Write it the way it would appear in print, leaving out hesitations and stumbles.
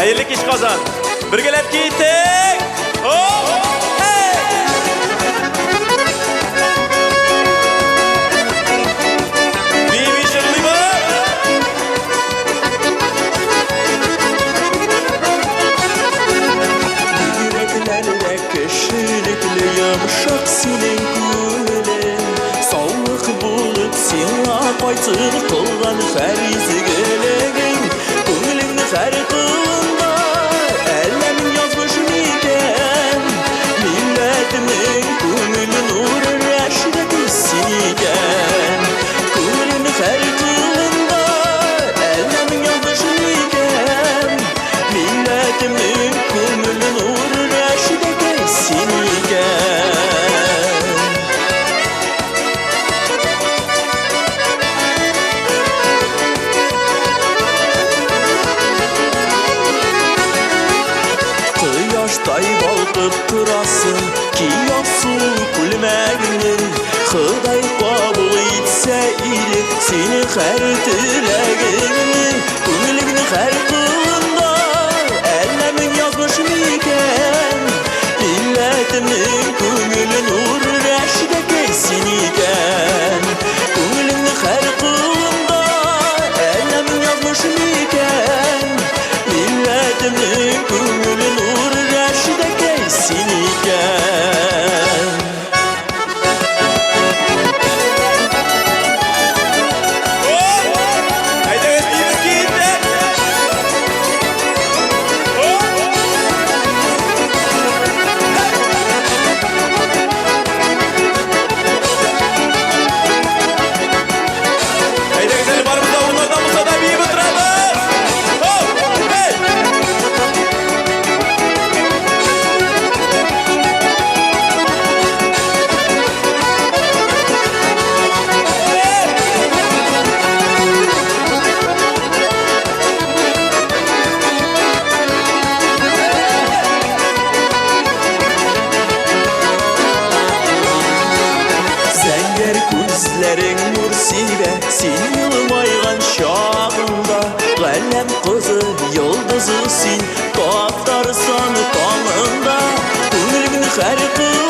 Хәерле кич, Казан! Бергәләп киттек! Хоп! Хей! Бии-бии җырлыйбыз! Бигрәкләр дә кешелекле, йомшак синең күңелең. Саулык булып сиңа кайтсын кылган һәр изгелегең. Күңелеңне һәр кылында әллә мин язмыш микән? Милләтемнең күңеле нуры рәшдәте син икән. Күңелеңне һәр кылында әллә мин язмыш микән? Милләтемнең күңеле нуры рәшдәте син икән. Кояштай балкып торасың, киясу күлмәгеңнең. Ходай кабул итсә иде синең һәр теләгеңне. Күңелеңнең һәр кылында әллә мең язмыш микән? Милләтемнең күңеле нур рәшдәкәй син икән. Күңелеңнең һәр кылында әллә мең язмыш микән? Милләтемнең күңеле нур рәшдәкәй син икән. Хоп! Әйдәгез, биибез, киттек! Хоп! Әйдәгез әле барыбыз да урыннардан булса да биеп утырабыз! Хоп! Хей! Зәңгәр күзләрең нур сибә, син елмайган чагыңда. Галәм кызы, йолдызы син, Татарстан таңында. Күңелемнең һәр кылында